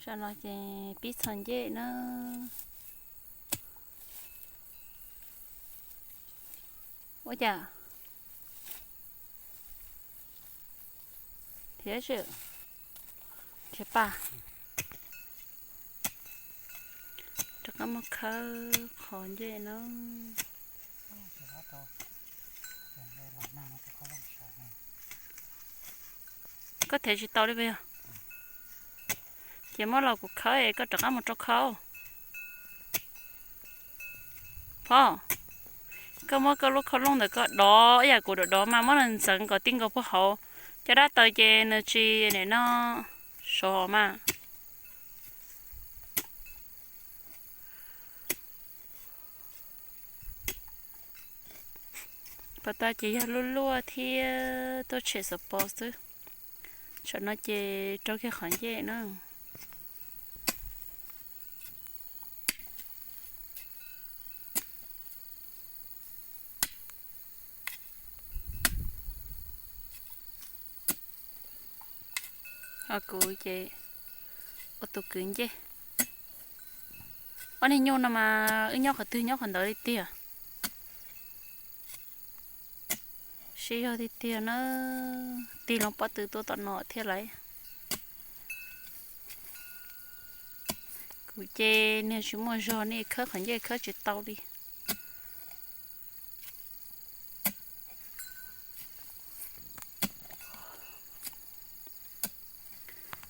Tam no ces pib txhos ncej na. Ua cas thiab tsis, thiab pa, rov qab mus khawb qhov ncej na. Koj thiab tsis tau li puas yog? Ces muab los kuv khawb es koj rov qab mus rau khawb. Phom, koj muab koj lub khau looj ntawd koj dov ib yam kuv dov dov mas muab los ntxeev kom ti nkaus puag hauv. Cov dab taws ces nws tsis nim no sov mas. Pas tas ces yog luaj luaj thiab tuaj tshem xov pos xwb. Tsam no ces rau kiag qhov ncej na. Ho kuv ces ua tus kwv ncej. Ob niag nyuj no mas wb nyob qhov twg nyob qhov ntawd li tiag. Siv zog tiag tiag na, tig loo pob tw tuaj tom no thiab lauj. Kuv ces niag tsis muaj zog ne, khawb qhov ncej khawb tsis tau li.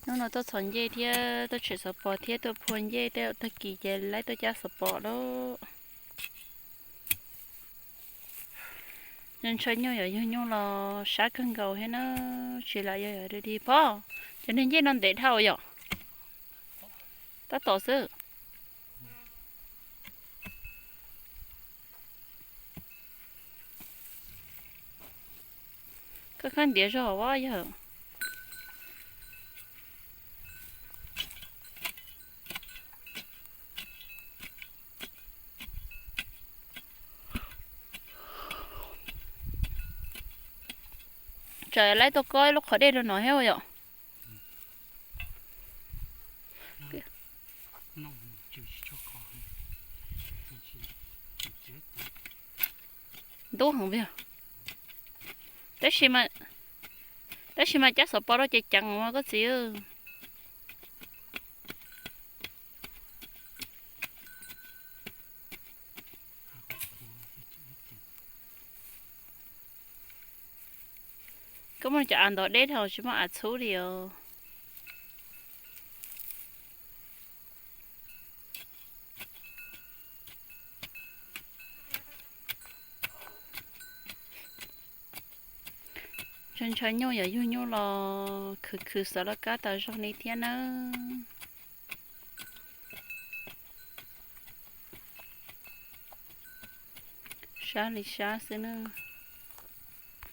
Hnub no tuaj txhos ncej thiab tuaj tshem xov pos thiab tuaj phua ncej tej tag kis ces laib tuaj cab xov pos lawm. Ntshaw nyuj yog yug nyuj los sab kawg nkaus thiab na, tsis lam yog yog dig dig. Phom, cov niag ncej no ntev dhau yom? Tab tom xwb. Koj khawb ntiav zog vab yawg. Tsam laib tuaj kob ib lub qhov dej rau no thiab yom. Ntub heev li. Tab sis, tab sis mas cab xov pos rau ces ceev mas koj txiv. Koj muaj cov av ntov deb dhau tsis muaj av txhub li os. Ntshaw ntshaw nyuj yog yug nyuj los khwv khwv xav laj kab tas zog li thiab nawb. Sab li sab xwb na.